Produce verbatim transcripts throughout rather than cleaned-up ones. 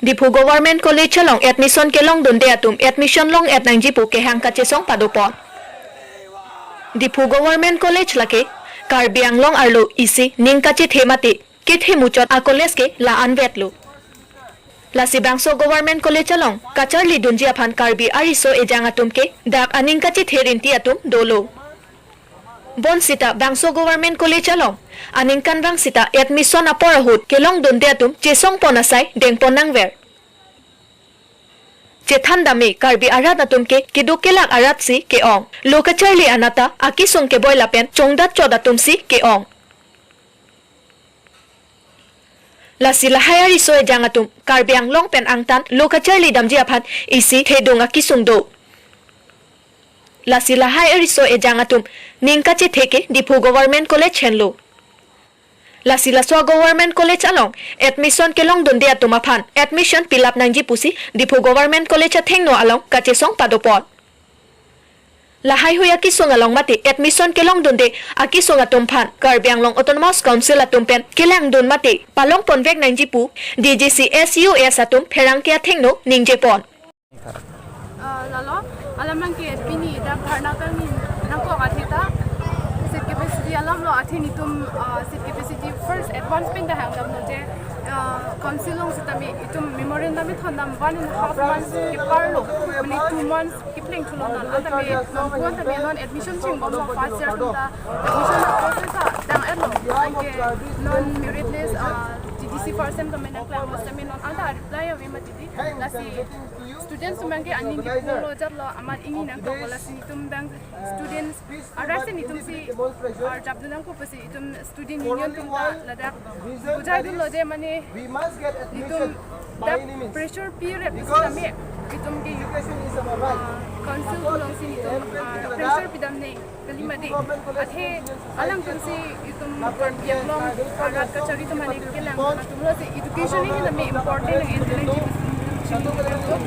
Diphu Government College along admission kelongdunde atum admission long-et nangji pu kehang kachesong padopon. Diphu Government College lake Karbi Anglong arlo isi ning kachethe mate kethe muchot a-college ke la-anvetlo. Lasi bangso Government College along kacharlidunji aphan Karbi ariso ejang atum ke dak aning kachethe rinti atum dolo. Bonsita bangso Government College along aningkanvang sita admission apor ahut kelongdunde atum chesongpon asai dengpon nangver. Chethan dame Karbi arat atum ke keduk kelak arat si ke-ong. Lo kacharli anat ta akesung keboi lapen chongdat chot atum si ke-ong. Lasi lahai ariso ejang atum Karbi Anglong pen angtan lo kacharli damji aphan isi thedung akesung do. Lasi lahai ariso ejang atum ning kachethe ke Diphu Government College henlo. Lasi laso Government College along admission kelongdunde atum aphan admission pilap nangji pusi Diphu Government College athengno along kachesong padopon. Lahaihui akesung along mate admission kelongdunde akesung atum aphan Karbi Anglong Autonomous Council atum pen kelangdun mate palongponvek nangji pu D G C S U S atum pherangke athengno ningjepon. Ah, lalo, alam abangke pini dak dharna kangni nangkok atheta, seat capacity alam lo, athe netum, ah, seat capacity first advance pen dak hangdamlo je, ah, council along sitame itum memorandum ithondam one and a half months kepar lo, mane two months kepleng thulo non, antame non kuan tame non admission chingbomlo first year atum ta admission process ta dang-etlo, anke non merit list, ah, T D C first sem tame nangklanglo, sitame non anta reply ave mati di, lasi students atum abangke aning kepunglo jatlo, amat ingni nangkok, lasi netum abang students arat si netum si arjapdun nangkok pusi itum student union atum ta ladak bujaidunlo je, mane netum dak pressure pi rep sitame itum ke, ah, council along si netum, ah, pressure pidam ne kali mati. Athe alangtum si itum Karbi Anglong arat kachari atum mane kelang atumlo si education ini tame important nang entelenji.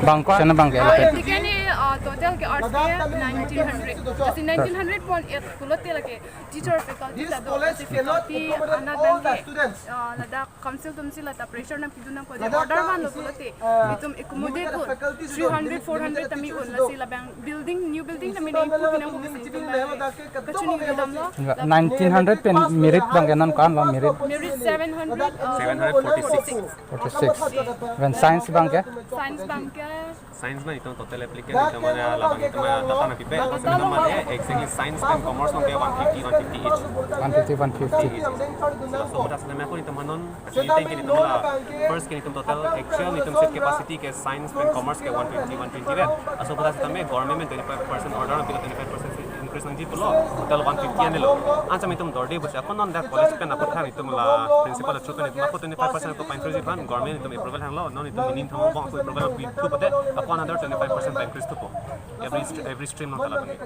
Bangko sana bangke. Ah, application ni, ah, total ke arts ke nineteen hundred. Lasi nineteen hundred point eight pulote lake teacher faculty ta do, lasi faculty anat abangke, ah, ladak council atum si lata pressure nangpidun nangkok je, order vanlo pulote itum accommodate un three hundred, four hundred tame un, lasi labang building, new building tame nangpu pinang pusi itum abang kachini kedamlo. Nineteen hundred pen merit abangke non ko-anlo merit? Merit seven hundred, uh, seven hundred forty-six. Forty-six. Pen science abangke? Science abangke? Science na itum total applicant itum mane labang itum data nangpipe, itum mane exactly science pen commerce along ke one fifty, one fifty each. One fifty, one fifty. Each. So, so, das na me akun itum hanon, itum ke itum la, first ke itum total actual itum seat capacity ke science pen commerce ke one twenty, one twenty vet. Laso aputhak sitame government twenty-five percent order nangpilo, twenty-five percent increase nangji pulo, total one fifty anelo. Ancham itum dorde busi akon non dak college pen aputhak itum la principal achu pen itum ako twenty-five percent ako pa-increase aphan government itum approval hanglo, non itum ning thang bong ako approval pi thu pute ako another twenty-five percent pa-increase thupo. Every str-, every stream along ta labang.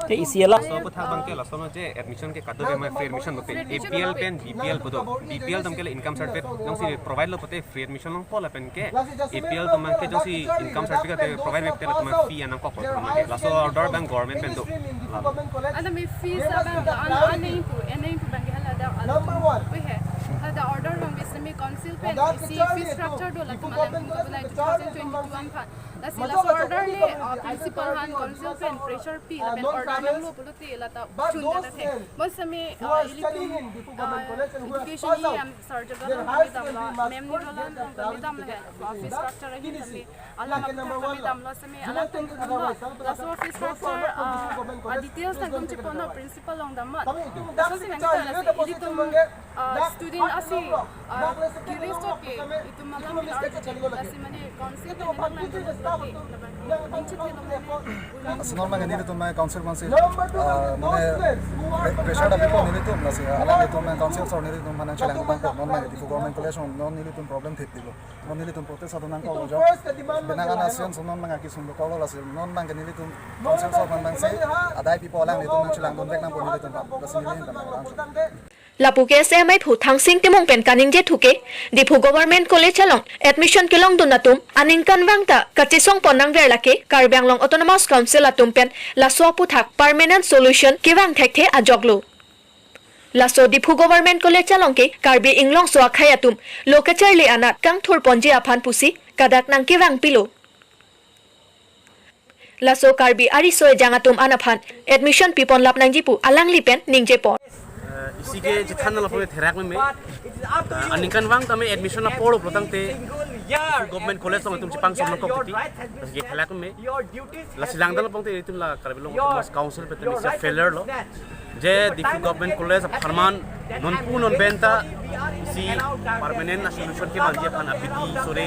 Te isi ela. So aputhak abangke laso non je admission ke kadokave ma free admission pulote. A P L pen B P L pu do. B P L atum ke le income certificate jongsi provide lo pulote free admission longpo, lapen ke A P L atum abangke jongsi income certificate provide mepte latum fee nangkokpo atum abangke. Laso order abang government pen do. Anta me fees abang an, an nangpu, an nangpu abangke hala dak alam. Number one. Oi he. Hala dak order abang me semi council pen isi fee structure do latum alang pu abang two thousand twenty-one aphan. Lasi laso order le, uh, principal aphan council pen pressure pi lapen order nanglo pulote lata chun ta athe. Bon semi, uh, ilitum, uh, education E M Sir Jagannath Bhante damlo, ma'am Nirola Rongpi damlo he, uh, fee structure ahin semi, alam atum kami damlo semi, alam atum damlo. Laso fee structure, uh, uh, details nangtum cheponlo principal along damlo. Laso si nangtum lasi ilitum, uh, student asi, uh, curious to ke, itum alam arju lasi mane council pen nanglang dun lasi, ningchit helong mane. Lasi non abangke nelitum mane council council, ah, mane pre-, pressure dampo nelitum, lasi alanglitum mane council sir nelitum mane chelang abangke non mane Diphu Government College non nelitum problem thepilo. Non nelitum protest adun nangkoklo jo. Penang an asion so non abangke kesung dokoklo, lasi non abangke nelitum council sir abang si adai pipo alanglitum nangchelangdunvek nangpo nelitum, lasi nelitum abang. Lapu ke S M I phu Thangsing Timung pen kaningje thu ke, Diphu Government College along admission kelongdun atum aningkanvang ta kachesongpon nangver lake Karbi Anglong Autonomous Council atum pen laso aputhak permanent solution kevang thekthe ajoklo. Laso Diphu Government College along ke Karbi Inglongso akhei atum lo kacharli anat kangthur ponji aphan pusi kadak nangkevang pilo. Laso Karbi ariso ejang atum an aphan admission pipon lap nangji pu alangli pen ningje pon. Eh, isi ke chethan lapu therak meme. Eh, aningkanvang tame admission apor pulotangte Government College along itum chepangsom nangkok titi. Isi ke therak meme. Lasi langdam pulotangte itum la Karbi Anglong Autonomous Council pen tame isi failure lo. Je Diphu Government College apharman nonpu non pen ta isi permanent solution kevangji aphan abidi sore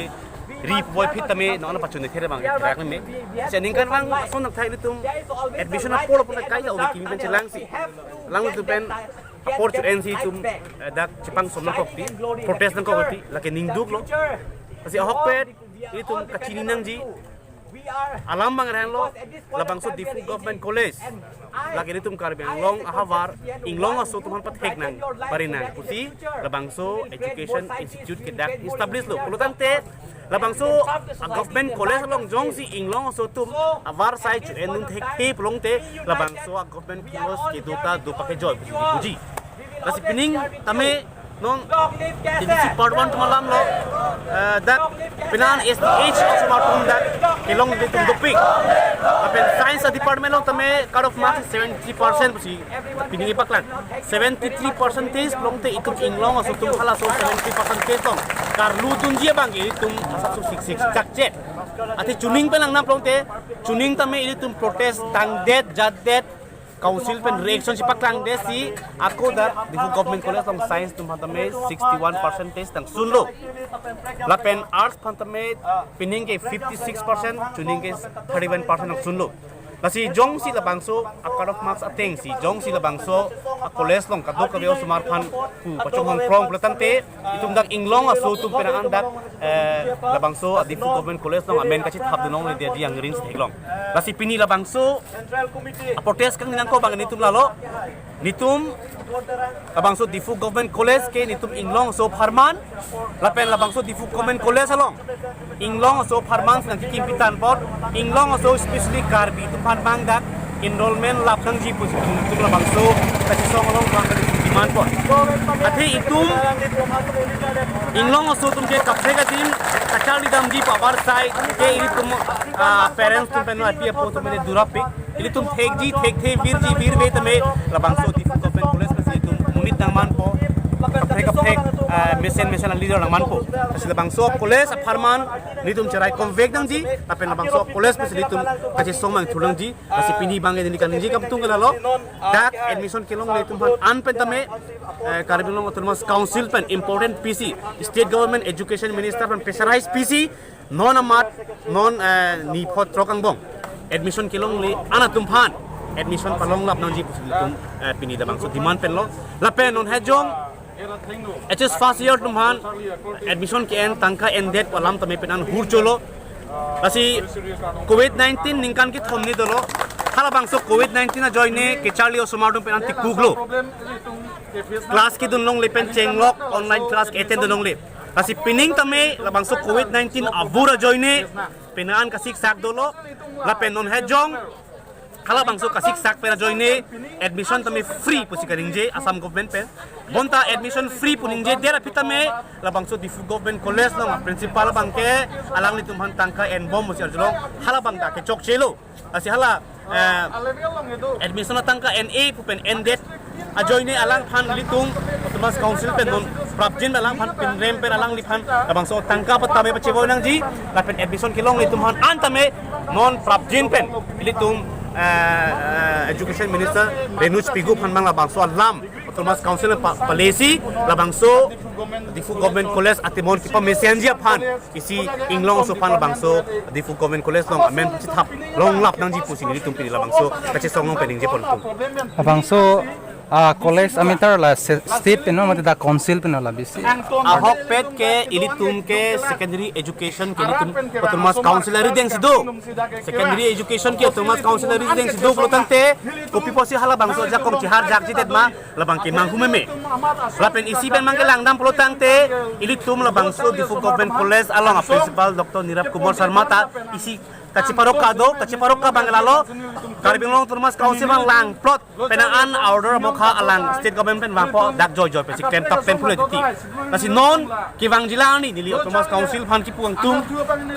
ri puvoiphit tame non pachun therak abang therak meme. Si aningkanvang ason nangthai itum admission apor pulotangte kaita ove kimi pen chelangsi. Lang itum pen apor chu-ensi itum, eh, dak chepangsom nangkok titi, protest nangkok titi, lake ningduk lo. Lasi ahokpet itum kachini nangji alam abang reng lo, labangso Diphu Government College, lake itum Karbi Anglong ahavar Inglongso atum aphan pathek nang, pari nang pusi labangso education institute ke dak establish lo. Pulotangte labangso a government college along jongsi Inglongso atum avar sai chu-en dun thekthe pulotangte labangso a government college kedo ta do pakejoi pusi puji. Lasi pining tame non D D C part one atum alam lo, eh, dak penang S T H osomar atum dak kelong itum dopik. Lapen science department along tame cut off marks seventy percent pusi pining ipaklang. Seventy-three percentage pulotangte itum Inglongso atum halaso seventy percentage along karlu dunji abang itum asapso sik sik chakchet. Athe chuning pen langnang pulotangte, chuning tame itum protest tangdet jatdet, council pen reaction si paklangdet si ako dak Diphu Government College along science atum aphan tame sixty-one percentage tangsunlo. Lapen arts aphan tame pining ke fifty-six percent, chuning ke thirty-one percent tangsunlo. Lasi jongsi labangso a cut off marks atengsi jongsi labangso a college along kadokave osomar aphan pu pachonghong prong pulotangte itum dak Inglongso atum penang an dak, eh, labangso a Diphu Government College along amen kachethap dun longle dia di angrin si theklong. Lasi pini labangso a protest kangni nangkok abang itum lalo. Itum labangso Diphu Government College ke itum Inglongso apharman, lapen labangso Diphu Government College along Inglongso apharman si nangkekimpi tang apot, Inglongso especially Karbi atum aphan abang dak enrollment lap nangji pusi itum labangso kachesong along abang demand apot. Athe itum Inglongso atum ke kaprek adim kacharli damji pu avar sai ke itum, ah, parents atum pen api apo atum pen durapik. Itum thekji thekthe virji virve tame labangso Diphu Government College pensi itum monit nangmanpo. Kaprek kaprek, ah, mesen mesen a leader nangmanpo. Lasi labangso college apharman itum cherai komvek nangji, lapen labangso college pensi itum kachesong abang thur nangji. Lasi pini abang neli kaningje kangtung ke lalo, dak admission kelongle atum aphan an pen tame, eh, Karbi Anglong Autonomous Council pen important P C, State Government Education Minister pen pressurized P C, non amat, non, eh, ni pho throk angbong admission kelongle an atum aphan admission palong lap nangji pusi itum, eh, pini labangso demand pen lo. Lapen non hejong H S first year atum aphan admission ke-en tangka endet pu alam tame penang hurcholo. Lasi covid nineteen ningkan kethom ni dolo. Halabangso covid nineteen ajoine kacharli osomar atum penang tikuk lo. Class kedun longle pen chenglok online class ke-attend dun longle. Lasi pining tame labangso covid nineteen abur ajoine penang an kasiksak dolo. Lapen non hejong halabangso kasiksak pen ajoine admission tame free pusi kaningje Assam government pen. Bonta admission free pu ningjedet aphi tame labangso Diphu Government College along a principal abang ke alanglitum aphan tangka enbom pusi arjulong, halabang ta kechokchelo. Lasi hala, eh, admission atangka en-e pu pen endet ajoine alangphan ilitum Autonomous Council pen non prapjin alangphan pinrem pen alangliphan labangso tangka patame pachevoi nangji, lapen admission kelongle atum aphan an tame non prapjin pen ilitum, eh, eh, Education Minister Renojo Pegu aphan abang labangso alam Autonomous Council pa, palesi labangso Diphu Government College atimon kipamesenji aphan isi Inglongso aphan labangso Diphu Government College along amen chethap long lap nangji pusi nelitum pini labangso kachesong along pen ningje pon tum. Labangso, ah, college ameter la se-, state pen no mate dak council pen no la bisi. Ahokpet ke ilitum ke secondary education ke ilitum Autonomous Council arideng si do. Secondary education ke Autonomous Council arideng si do pulotangte kopi pusi halabangso ajakong chihar jakjidet ma labang ke manghu meme. Lapen isi pen abang ke langdam pulotangte ilitum labangso Diphu Government College along a principal Doctor Nirav Kumar Sharma ta isi Kachiparok kado, kachiparok ka bang lalo, Karbi Anglong Autonomous Council bang langplot, penang an order amokha alang state government pen vangpo dak joijoi pensi klem tap pen pule titi. Lasi non kevangji lang ni neli Autonomous Council aphan kipu kangtung,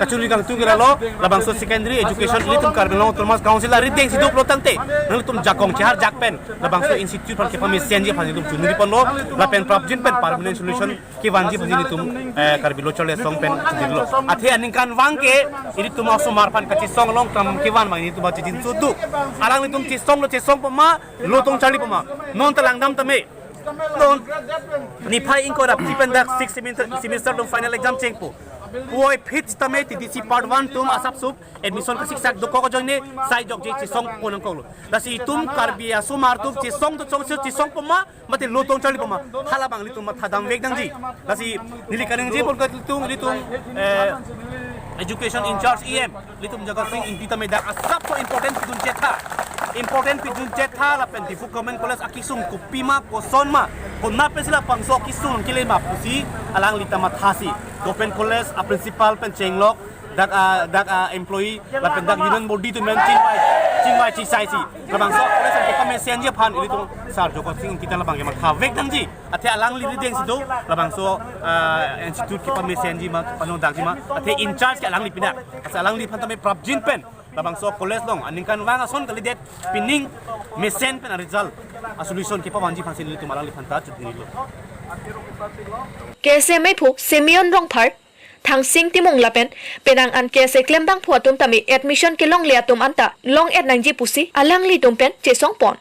kachuri kangtung ke lalo, labangso secondary education ilitum Karbi Anglong Autonomous Council arideng si doplo tangte, nanglitum jakong chehar jak pen, labangso institute aphan kepamesenji aphan itum chunri ponlo, lapen prapjin pen permanent solution kevanji aphan ilitum, eh, Karbi Lo Charli Asong pen chunrilo. Athe aningkanvang ke ilitum asomar aphan kachesong along kam kevan ma ilitum ba chijin sudu. Alanglitum chesonglo, chesong poma, lo tong charli poma. Non ta langdam tame. Non niphai ingkoi ra phli pen dak six semester, semester atum final exam chengpo. Puvoiphit tame T D C part one atum asapso admission kasiksak dokok ajoine sai jokje chesong pon nangkoklo. Lasi itum Karbi asomar atum chesong to chongsi chesong poma, mate lo tong charli poma, hala abang ilitum mathadam vek nangji. Lasi neli kaningje pon ke ilitum, ilitum, eh, education in charge E M, ilitum Jagat Sing Ingti tame dak asapso important pidun chetha. Important pidun chetha lapen Diphu Government College akesung kopima kosonma, konat pensi labangso akesung kele ma pusi alangli ta mathasi. Government College a principal pen chenglok, dak a, dak a employee lapen dak union body atum pen chingvai, chingvai chisaisi. Labangso college an kepamesenji aphan ilitum Sar Jagat Sing Ingti ta labang ke matha vek nangji. Athe alangli rideng si do, labangso, ah, institute kepamesenji ma, panodakji ma. Athe in charge ke alangli pina. Asa alangliphan tame prapjin pen labangso college along aningkanvang ason kalidet pining mesen pen a result a solution kepavanji aphansi ilitum alangliphan ta chudunilo. K S A meiphu Simeon Rongphar, Thangsing Timung lapen penang an K S A klembangphu atum tame admission kelongle atum anta long-et nangji pusi alanglitum pen chesong pon.